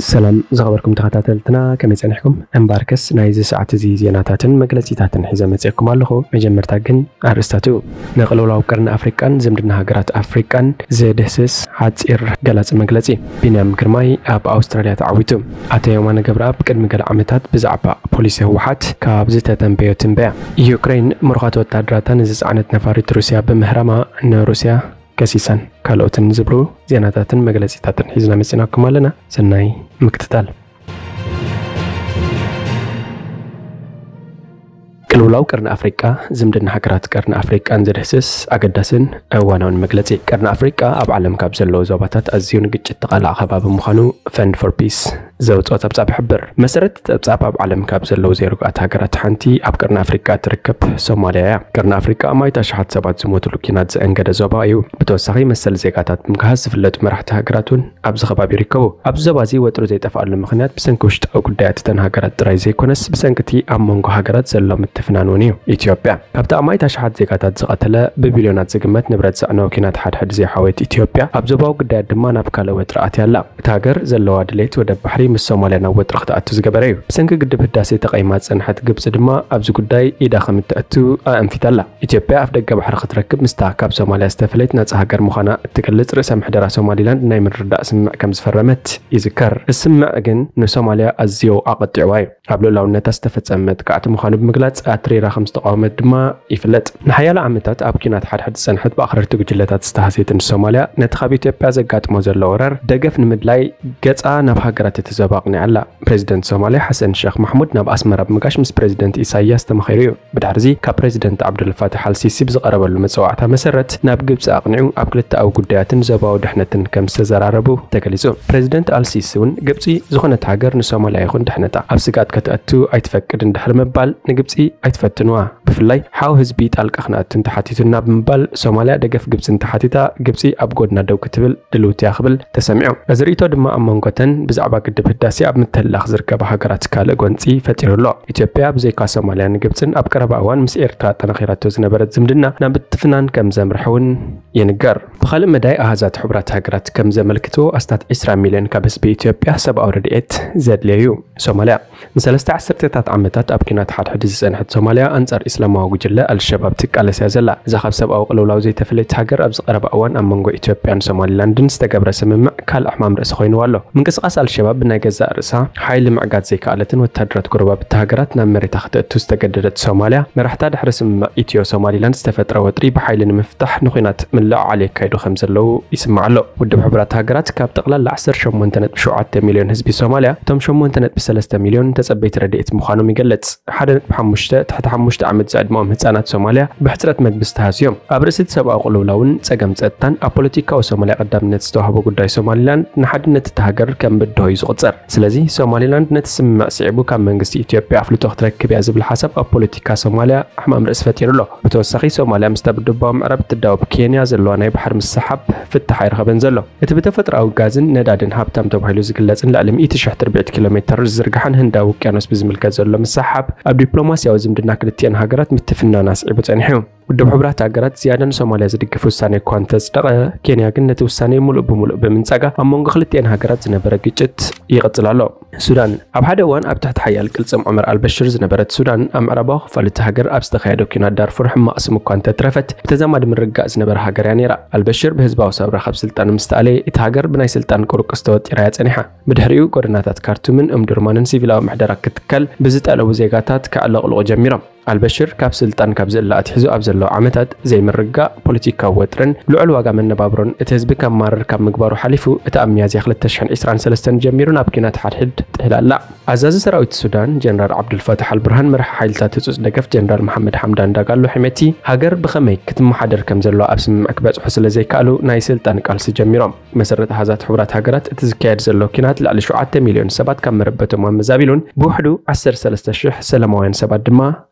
ሰላም ዝኸበርኩም ተኸታተልትና፣ ከመይ ጸኒሕኩም? እምበኣርከስ ናይዚ ሰዓት እዚ ዜናታትን መግለጺታትን ሒዘ መጺኤኩም ኣለኹ። መጀመርታ ግን ኣርእስታቱ። ንቅልውላው ቀርኒ ኣፍሪቃን ዝምድና ሃገራት ኣፍሪቃን ዝድህስስ ሓጺር ገላጺ መግለጺ። ቢንያም ግርማይ ኣብ ኣውስትራልያ ተዓዊቱ። ኣቶ የማነ ገብረኣብ ቅድሚ ገለ ዓመታት ብዛዕባ ፖሊሲ ህወሓት ካብ ዝተተንበዮ ትንበያ። ዩክሬን ምሩኻት ወታደራታ ንዝጸዓነት ነፋሪት ሩስያ ብምህራማ ንሩስያ ከሲሳን ካልኦትን ዝብሉ ዜናታትን መግለጺታትን ሒዝና መጺናኩም ኣለና። ሰናይ ምክትታል። ቅልውላው ቀርኒ ኣፍሪቃ፣ ዝምድና ሃገራት ቀርኒ ኣፍሪቃን ዝድህስስ ኣገዳስን እዋናውን መግለጺ። ቀርኒ ኣፍሪቃ ኣብ ዓለም ካብ ዘለዉ ዞባታት ኣዝዩ ንግጭት ተቓላዕ ከባቢ ምዃኑ ፈንድ ፎር ፒስ ዘውጽኦ ጸብጻብ ይሕብር። መሰረት ጸብጻብ፣ ኣብ ዓለም ካብ ዘለዉ ዘይርጉኣት ሃገራት ሓንቲ ኣብ ቀርኒ ኣፍሪቃ ትርከብ ሶማልያ እያ። ቀርኒ ኣፍሪቃ ኣማኢት ኣሽሓት ሰባት ዝሞትሉ ኲናት ዘአንገደ ዞባ እዩ። ብተወሳኺ መሰል ዜጋታት ብምግሃስ ዝፍለጡ መራሕቲ ሃገራት እውን ኣብዚ ከባቢ ይርከቡ። ኣብዚ ዞባ እዚ ወጥሪ ዘይጠፍኣሉ ምኽንያት ብሰንኪ ውሽጣዊ ጉዳያት እተን ሃገራት ጥራይ ዘይኮነስ ብሰንኪ እቲ ኣብ መንጎ ሃገራት ዘሎ ምትፍናን እውን እዩ። ኢትዮጵያ ካብቲ ኣማኢት ኣሽሓት ዜጋታት ዝቐተለ ብቢልዮናት ዝግመት ንብረት ዘዕነወ ኲናት ሓድሕድ ዘይሓወየት ኢትዮጵያ ኣብ ዞባዊ ጉዳያት ድማ ናብ ካልእ ወጥሪ ኣትያ ኣላ። እታ ሃገር ዘለዋ ድሌት ወደብ ባሕሪ ምስ ሶማልያ ናብ ወጥሪ ክትኣቱ ዝገበረ እዩ። ብሰንኪ ግድብ ህዳሴ ተቐይማ ዝጸንሐት ግብጺ ድማ ኣብዚ ጉዳይ ኢዳ ከም እተእቱ ኣእንፊታ ኣላ። ኢትዮጵያ ኣፍ ደገ ባሕሪ ክትረክብ ምስታ ካብ ሶማልያ ዝተፈለየት ናጻ ሃገር ምዃና እትገልጽ ርእሰ ምሕደራ ሶማሊላንድ ናይ ምርድዳእ ስምምዕ ከም ዝፈረመት ይዝከር። እዚ ስምምዕ ግን ንሶማልያ ኣዝዮ ኣቐጢዕዋ እዩ። ኣብ ልኡላውነታ ዝተፈጸመ መጥቃዕቲ ምዃኑ ብምግላጽ ኣትሪራ ከም ዝተቃወመት ድማ ይፍለጥ። ንሓያሎ ዓመታት ኣብ ኲናት ሓድሕድ ዝጸንሐት ብኣኽረርቲ ጉጅለታት ዝተሃስየትን ሶማልያ ነቲ ካብ ኢትዮጵያ ዘጋጥሞ ዘሎ ወራር ደገፍ ንምድላይ ገጻ ናብ ሃገራት እቲ ዞባ ኣቕኒዓ ኣላ። ፕሬዚደንት ሶማልያ ሓሰን ሸኽ ማሕሙድ ናብ ኣስመራ ብምጋሽ ምስ ፕሬዚደንት ኢሳያስ ተመኺሩ እዩ። ብድሕርዚ ካብ ፕሬዚደንት ዓብዱልፋታሕ ኣልሲሲ ብዝቐረበሉ መጸዋዕታ መሰረት ናብ ግብጺ ኣቕኒዑ ኣብ ክልተኣዊ ጉዳያትን ዞባዊ ድሕነትን ከም ዝተዘራረቡ ተገሊጹ። ፕሬዚደንት ኣልሲሲ እውን ግብጺ ዝኾነት ሃገር ንሶማልያ ይኹን ድሕነታ ኣብ ስግኣት ከተእቱ ኣይትፈቅድን ድሕሪ ምባል ንግብጺ ኣይትፈትንዋ፣ ብፍላይ ሓው ህዝቢ ጣልቃ ክነእቱ እንተሓቲቱና ብምባል ሶማልያ ደገፍ ግብጺ እንተሓቲታ ግብጺ ኣብ ጎድና ደው ክትብል ድልውቲ እያ ክብል ተሰሚዑ። እዚ ርእይቶ ድማ ኣብ መንጎተን ብዛዕባ ግድብ ህዳሴ ኣብ ምትህልላኽ ዝርከባ ሃገራት ካልእ ጎንጺ ፈጢሩ ኣሎ። ኢትዮጵያ ብዘይካ ሶማልያ ንግብጽን ኣብ ቀረባ እዋን ምስ ኤርትራ ኣጠናኺራቶ ዝነበረት ዝምድና ናብ ምትፍናን ከም ዘምርሐ እውን ይንገር። ብኻልእ መዳይ ኣሃዛት ሕቡራት ሃገራት ከም ዘመልክትዎ ኣስታት ዕስራ ሚልዮን ካብ ህዝቢ ኢትዮጵያ ሰብኣዊ ረድኤት ዘድልዮ እዩ። ሶማልያ ንሰለስተ ዓሰርተታት ዓመታት ኣብ ኲናት ሓድሕድ ዝጸንሐት ሶማልያ ኣንጻር ኢስላማዊ ጉጅለ ኣልሸባብ ትቃለስ እያ ዘላ። እዛ ካብ ሰብኣዊ ቅልውላው ዘይተፈለየት ሃገር ኣብዚ ቀረባ እዋን ኣብ መንጎ ኢትዮጵያን ሶማሊላንድን ዝተገብረ ስምምዕ ካልእ ሕማም ርእሲ ኮይንዋ ኣሎ። ምንቅስቓስ ኣልሸባብ ብናይ ገዛእ ርእሳ ሓይሊ ምዕጋት ዘይከኣለትን ወታደራት ጎረባብቲ ሃገራት ናብ መሬታ ክተእቱ ዝተገደደት ሶማልያ መራሕታ ድሕሪ ስምምዕ ኢትዮ ሶማሊላንድ ዝተፈጥረ ወጥሪ ብሓይሊ ንምፍታሕ ንኲናት ምልዕዓል የካይዱ ከም ዘለዉ ይስማዕ ኣሎ። ውድብ ሕቡራት ሃገራት ካብ ጠቕላላ ዓሰርተ ሸሞንተ ነጥቢ ሸውዓተ ሚልዮን ህዝቢ ሶማልያ እቶም ሸሞንተ ነጥቢ ሰለስተ ሚልዮን ተጸበይቲ ረድኤት ምዃኖም ይገልጽ። ሓደ ነጥቢ ሓሙሽተ ትሕቲ ሓሙሽተ ዓመት ዝዕድመኦም ህጻናት ሶማልያ ብሕጽረት መግቢ ዝተሃስዮም። ኣብ ርእሲ እቲ ሰብኣዊ ቅልውላውን ጸገም ጸጥታን ኣብ ፖለቲካዊ ሶማልያ ቀዳምነት ዝተዋህቦ ጉዳይ ሶማሊላንድ ንሓድነት እታ ሃገር ከም ብድሆ እዩ ዝቑጸር። ስለዚ ሶማሊላንድ ነቲ ስምምዕ ስዒቡ ካብ መንግስቲ ኢትዮጵያ ኣፍልጦ ክትረክብ እያ ዝብል ሓሳብ ኣብ ፖለቲካ ሶማልያ ሕማም ርእሲ ፈጢሩ ኣሎ። ብተወሳኺ ሶማልያ ምስታ ብደቡባዊ ምዕራብ እትዳወብ ኬንያ ዘለዋ ናይ ባሕሪ ምስሓብ ፍታሕ ኣይረኸበን ዘሎ። እቲ ብተፈጥሮኣዊ ጋዝን ነዳድን ሃብታም ተባሂሉ ዝግለጽን ልዕሊ ሚእቲ ሽሕ ትርብዒት ኪሎ ሜተር ዝዝርግሓን ህንዳዊ ውቅያኖስ ብዝምልከት ዘሎ ምስሓብ ኣብ ዲፕሎማስያዊ ዝምድና ክልቲኣን ሃገራት ምትፍናን ኣስዒቡ ጸኒሑ እዩ። ውድብ ሕቡራት ሃገራት ዝያዳ ንሶማልያ ዝድግፍ ውሳኔ እኳ እንተጽደቐ፣ ኬንያ ግን ነቲ ውሳኔ ምሉእ ብምሉእ ብምንጻጋ ኣብ መንጎ ክልቲኣን ሃገራት ዝነበረ ግጭት ይቕጽል ኣሎ። ሱዳን። ኣብ ሓደ እዋን ኣብ ትሕቲ ሓያል ቅልጽም ዑመር ኣልበሽር ዝነበረት ሱዳን፣ ኣብ ምዕራባዊ ክፋል እቲ ሃገር ኣብ ዝተኻየደ ኲናት ዳርፉር ሕማቕ ስም እኳ እንተትረፈት፣ ብተዛማዲ ምርግጋእ ዝነበረ ሃገር እያ ነይራ። ኣልበሽር ብህዝባዊ ሰብራ ካብ ስልጣን ምስ ተኣለየ፣ እቲ ሃገር ብናይ ስልጣን ቁርቁስ ተወጢራ እያ ጸኒሓ። ብድሕሪኡ፣ ጎደናታት ካርቱምን እምዱርማንን ሲቪላዊ ምሕደራ ክትከል ብዝጠለቡ ዜጋታት ከዕለቕልቑ ጀሚሮም። ኣልበሽር ካብ ስልጣን ካብ ዝእለ ኣትሒዙ ኣብ ዘለዉ ዓመታት ዘይምርግጋእ፣ ፖለቲካዊ ወጥርን ልዑል ዋጋ መነባብሮን እቲ ህዝቢ ከማርር ካብ ምግባሩ ሓሊፉ፣ እቲ ኣብ ሚያዝያ ክልተ ሽሕን ዕስራን ሰለስተን ጀሚሩ ናብ ኲናት ሓድሕድ ጥሒላ ኣላ። ኣዛዚ ሰራዊት ሱዳን ጀነራል ዓብዱልፋታሕ ኣልቡርሃን መራሒ ሓይልታት ህጹጽ ደገፍ ጀነራል መሓመድ ሓምዳን ዳጋሎ ሒመቲ ሃገር ብኸመይ ክትመሓደር ከም ዘለዋ ኣብ ስምምዕ ክበጽሑ ስለ ዘይከኣሉ ናይ ስልጣን ቃልሲ ጀሚሮም። ብመሰረት ኣሃዛት ሕቡራት ሃገራት እቲ ዝካየድ ዘሎ ኲናት ልዕሊ ሸውዓተ ሚልዮን ሰባት ካብ መረበቶም ኣመዛቢሉን ብውሕዱ ዓሰርተ ሰለስተ ሽሕ ሰላማውያን ሰባት ድማ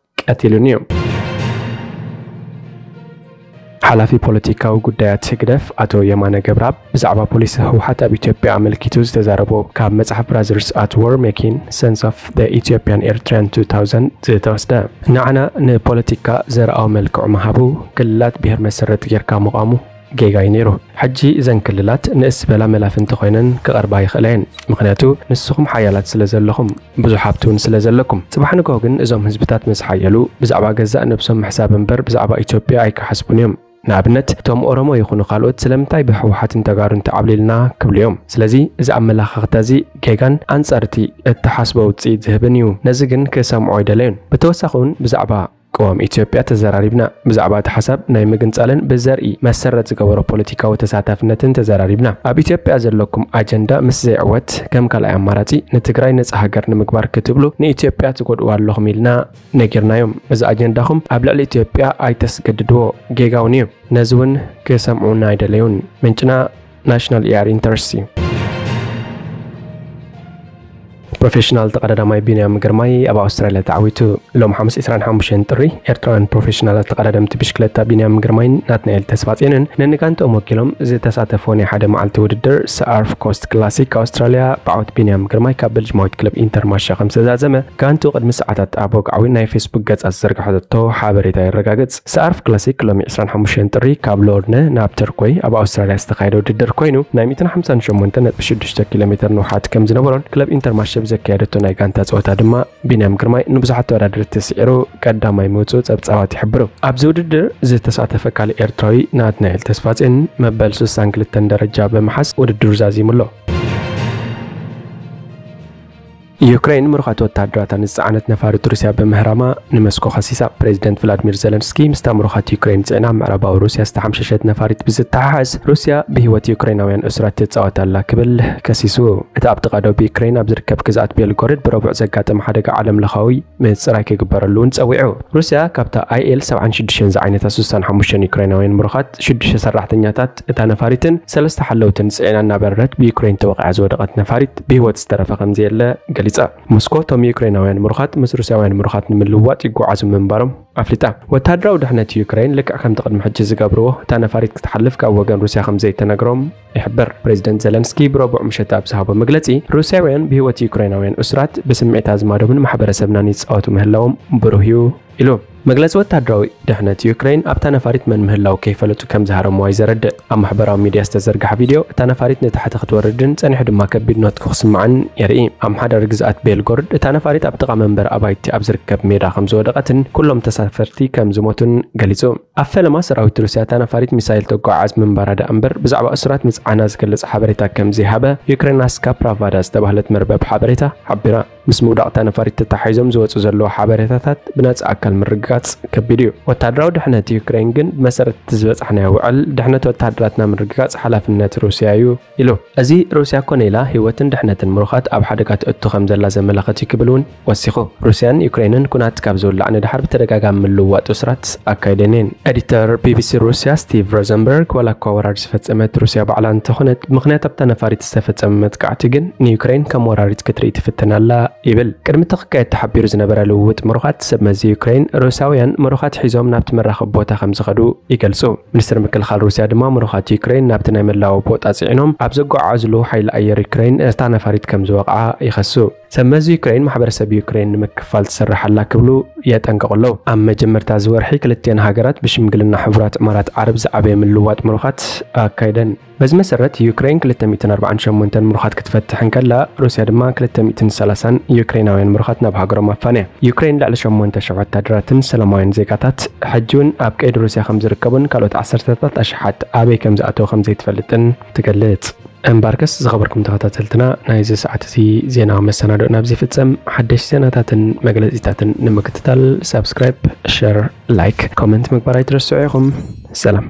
ቀቲሉን እዩ። ሓላፊ ፖለቲካዊ ጉዳያት ህግደፍ ኣቶ የማነ ገብረኣብ ብዛዕባ ፖሊሲ ህወሓት ኣብ ኢትዮጵያ ኣመልኪቱ ዝተዛረቦ ካብ መጽሓፍ Brothers at War Making Sense of the Ethiopian Eritrean two thousand ዝተወስደ። ንዓና ንፖለቲካ ዘርኣዊ መልክዑ ምሃቡ፣ ክልላት ብሄር መሰረት ጌርካ ምቋሙ፣ ጌጋ እዩ ነይሩ። ሕጂ እዘን ክልላት ንእስ ዝበላ መላፍንቲ ኮይነን ክቐርባ ይኽእላ እየን። ምኽንያቱ ንስኹም ሓያላት ስለ ዘለኹም፣ ብዙሕ ሃብቲ እውን ስለ ዘለኩም። ጽባሕ ንግሆ ግን እዞም ህዝብታት ምስ ሓየሉ ብዛዕባ ገዛእ ነብሶም ምሕሳብ እምበር ብዛዕባ ኢትዮጵያ ኣይክሓስቡን እዮም። ንኣብነት እቶም ኦሮሞ ይኹኑ ካልኦት ስለምንታይ ብህወሓትን ተጋሩን ተዓብሊልና ክብሉ እዮም። ስለዚ እዚ ኣመላኻኽታ እዚ ጌጋን ኣንጻር እቲ እተሓስቦ ውጽኢት ዝህብን እዩ። ነዚ ግን ክሰምዖ ኣይደለዩን። ብተወሳኺ እውን ብዛዕባ ቅዋም ኢትዮጵያ ተዘራሪብና። ብዛዕባ እቲ ሓሳብ ናይ ምግንጻልን ብዘርኢ መሰረት ዝገበሮ ፖለቲካዊ ተሳታፍነትን ተዘራሪብና። ኣብ ኢትዮጵያ ዘለኩም ኣጀንዳ ምስ ዘይዕወት ከም ካልኣይ ኣማራጺ ንትግራይ ነጻ ሃገር ንምግባር ክትብሉ ንኢትዮጵያ ትጎድእዋ ኣለኹም ኢልና ነጊርናዮም። እዚ ኣጀንዳኹም ኣብ ልዕሊ ኢትዮጵያ ኣይተስገድድዎ፣ ጌጋ እውን እዩ። ነዚ እውን ክሰምዑና ኣይደለዩን። ምንጭና ናሽናል ኤኣር ኢንተረስት እዩ። ፕሮፌሽናል ተቐዳዳማይ ቢንያም ግርማይ ኣብ ኣውስትራልያ ተዓዊቱ። ሎም ሓሙስ ዕስራን ሓሙሽተን ጥሪ ኤርትራውያን ፕሮፌሽናላት ተቐዳደምቲ ብሽክለታ ቢንያም ግርማይን ናትናኤል ተስፋጽዮንን ነንጋንትኦም ወኪሎም ዝተሳተፍዎ ናይ ሓደ መዓልቲ ውድድር ሳኣርፍ ኮስት ክላሲክ ኣውስትራልያ ብዓወት ቢንያም ግርማይ ካብ ቤልጅማዊት ክለብ ኢንተርማሻ ከም ዝተዛዘመ ጋንቱ ቅድሚ ሰዓታት ኣብ ወግዓዊ ናይ ፌስቡክ ገጻ ዝዘርግሐቶ ሓበሬታ የረጋግጽ። ሳኣርፍ ክላሲክ ሎሚ ዕስራን ሓሙሽተን ጥሪ ካብ ሎርነ ናብ ተርኮይ ኣብ ኣውስትራልያ ዝተኻየደ ውድድር ኮይኑ ናይ ሚእትን ሓምሳን ሸሞንተን ነጥቢ ሽዱሽተ ኪሎ ሜትር ንውሓት ከም ዝነበሮን ክለብ ኢንተርማሸ ብዘካየደቶ ናይ ጋንታ ጸወታ ድማ ቢንያም ግርማይ ንብዙሓት ተወዳደርቲ ስዒሩ ቀዳማይ ምውጽኡ ጸብጻባት ይሕብሩ። ኣብዚ ውድድር ዝተሳተፈ ካልእ ኤርትራዊ ናትናኤል ተስፋጽዮን መበል ስሳን ክልተን ደረጃ ብምሓዝ ውድድሩ ዛዚሙ ኣሎ። ዩክሬን ምሩኻት ወተሃደራታ ንዝጸዓነት ነፋሪት ሩስያ ብምህራማ ንመስኮ ከሲሳ። ፕሬዚደንት ቭላድሚር ዘለንስኪ ምስታ ምሩኻት ዩክሬን ጽዒና ኣብ ምዕራባዊ ሩስያ ዝተሓምሸሸት ነፋሪት ብዝተሓሓዝ ሩስያ ብህይወት ዩክሬናውያን እሱራት ትጻወት ኣላ ክብል ከሲሱ። እቲ ኣብ ጥቓ ዶብ ዩክሬን ኣብ ዝርከብ ግዝኣት ቤልጎረድ ብረቡዕ ዘጋጠመ ሓደጋ ዓለም ለኻዊ ምጽራይ ክግበረሉ እውን ጸዊዑ። ሩስያ ካብታ ኣይኤል ሰብዓን ሽዱሽተን ዝዓይነታ ስሳን ሓሙሽተን ዩክሬናውያን ምሩኻት ሽዱሽተ ሰራሕተኛታት እታ ነፋሪትን ሰለስተ ሓለውትን ጽዒና እናበረረት ብዩክሬን ተወቒዓ ዝወደቐት ነፋሪት ብህይወት ዝተረፈ ከም ዘየለ ገሊጻ። ሞስኮ እቶም ዩክሬናውያን ምሩኻት ምስ ሩስያውያን ምሩኻት ንምልውዋጥ ይጓዓዙ ምንባሮም ኣፍሊጣ። ወተሃደራዊ ድሕነት ዩክሬን ልክዕ ከምቲ ቅድሚ ሕጂ ዝገብርዎ እታ ነፋሪት ክትሓልፍ ካብ ወገን ሩስያ ከም ዘይተነግሮም ይሕበር። ፕሬዚደንት ዘለንስኪ ብረቡዕ ምሸት ኣብ ዝሃቦ መግለጺ ሩስያውያን ብህይወት ዩክሬናውያን እሱራት ብስምዒት ኣዝማዶምን ማሕበረሰብናን ይጻወቱ ምህላዎም ብሩህ እዩ ኢሉ። መግለጺ ወተሃደራዊ ድሕነት ዩክሬን ኣብታ ነፋሪት መን ምህላው ከይፈለጡ ከም ዝሃረምዋ እዩ ዘረድእ። ኣብ ማሕበራዊ ሚድያ ዝተዘርግሐ ቪድዮ እታ ነፋሪት ንታሕቲ ክትወርድን ጸኒሑ ድማ ከቢድ ኖትኪ ክስማዕን የርኢ። ኣብ ኣምሓዳሪ ግዝኣት ቤልጎርድ እታ ነፋሪት ኣብ ጥቓ መንበሪ ኣባይቲ ኣብ ዝርከብ ሜዳ ከም ዝወደቐትን ኩሎም ተሳፈርቲ ከም ዝሞቱን ገሊጹ። ኣብ ፈለማ ሰራዊት ሩስያ እታ ነፋሪት ሚሳይል ተጓዓዕዝ ምንባራ ደኣ እምበር ብዛዕባ እሱራት ምጽዓና ዝገልጽ ሓበሬታ ከም ዘይሃበ ዩክሬናስካ ፕራቫዳ ዝተባህለት መርበብ ሓበሬታ ሓቢራ። ምስ ምውዳቕ እታ ነፋሪት ተተሓሒዞም ዝወጹ ዘለዉ ሓበሬታታት ብነጻ ኣካል ምርግጋጽ ከቢድ እዩ። ወተሃደራዊ ድሕነት ዩክሬን ግን ብመሰረት እቲ ዝበጻሕናዮ ውዕል ድሕነት ወተሃደራትና ምርግጋጽ ሓላፍነት ሩስያ እዩ ኢሉ። እዚ ሩስያ ኮነ ኢላ ህይወትን ድሕነትን ምሩኻት ኣብ ሓደጋ ተእቱ ከም ዘላ ዘመላኽት እዩ ክብል እውን ወሲኹ። ሩስያን ዩክሬንን ኩናት ካብ ዝውላዕ ንድሓር ብተደጋጋሚ ምልውዋጥ እሱራት ኣካይደን እየን። ኤዲተር ቢቢሲ ሩስያ ስቲቭ ሮዘንበርግ ዋላ እኳ ወራር ዝፈጸመት ሩስያ ባዕላ እንተኾነት ብምኽንያት ኣብታ ነፋሪት ዝተፈጸመ መጥቃዕቲ ግን ንዩክሬን ከም ወራሪት ክትርኢ ትፍትን ኣላ ይብል። ቅድሚ እቲ ክካየድ ተሓቢሩ ዝነበረ ልውውጥ ምሩኻት ሰብ መዚ ዩክሬን ሩስያውያን ምሩኻት ሒዞም ናብቲ መራኸቢ ቦታ ከም ዝኸዱ ይገልጹ። ሚኒስትሪ ምክልኻል ሩስያ ድማ ምሩኻት ዩክሬን ናብቲ ናይ መላወ ቦታ ጽዒኖም ኣብ ዘጓዓዕዝሉ ሓይሊ ኣየር ዩክሬን እታ ነፋሪት ከም ዝወቕዓ ይኸሱ። ሰብ መዚ ዩክሬን ማሕበረሰብ ዩክሬን ንምክፋል ትሰርሕ ኣላ ክብሉ የጠንቅቑ ኣለዉ። ኣብ መጀመርታ እዚ ወርሒ ክልቲአን ሃገራት ብሽምግልና ሕቡራት እማራት ዓረብ ዝዓበየ ምልውዋጥ ምሩኻት ኣካይደን። በዚ መሰረት ዩክሬን ክልተ ሚእትን ኣርባዓን ሸሞንተን ምሩኻት ክትፈትሕ እንከላ ሩስያ ድማ ክልተ ሚእትን ሰላሳን ዩክሬናውያን ምሩኻት ናብ ሃገሮም ኣፋንያ። ዩክሬን ልዕሊ ሸሞንተ ሽሕ ወታደራትን ሰላማውያን ዜጋታት ሕጂ እውን ኣብ ቀይዲ ሩስያ ከም ዝርከቡን ካልኦት ዓሰርተታት ኣሽሓት ኣበይ ከም ዝኣተዉ ከም ዘይትፈልጥን ትገልጽ። እምበኣርከስ ዝኸበርኩም ተኸታተልትና ናይዚ ሰዓት እዚ ዜናዊ መሰናድኦ ናብዚ ይፍጸም። ሓደሽቲ ዜናታትን መግለጺታትን ንምክትታል ሳብስክራይብ፣ ሸር፣ ላይክ፣ ኮመንት ምግባር ኣይትረስዑ ኢኹም። ሰላም።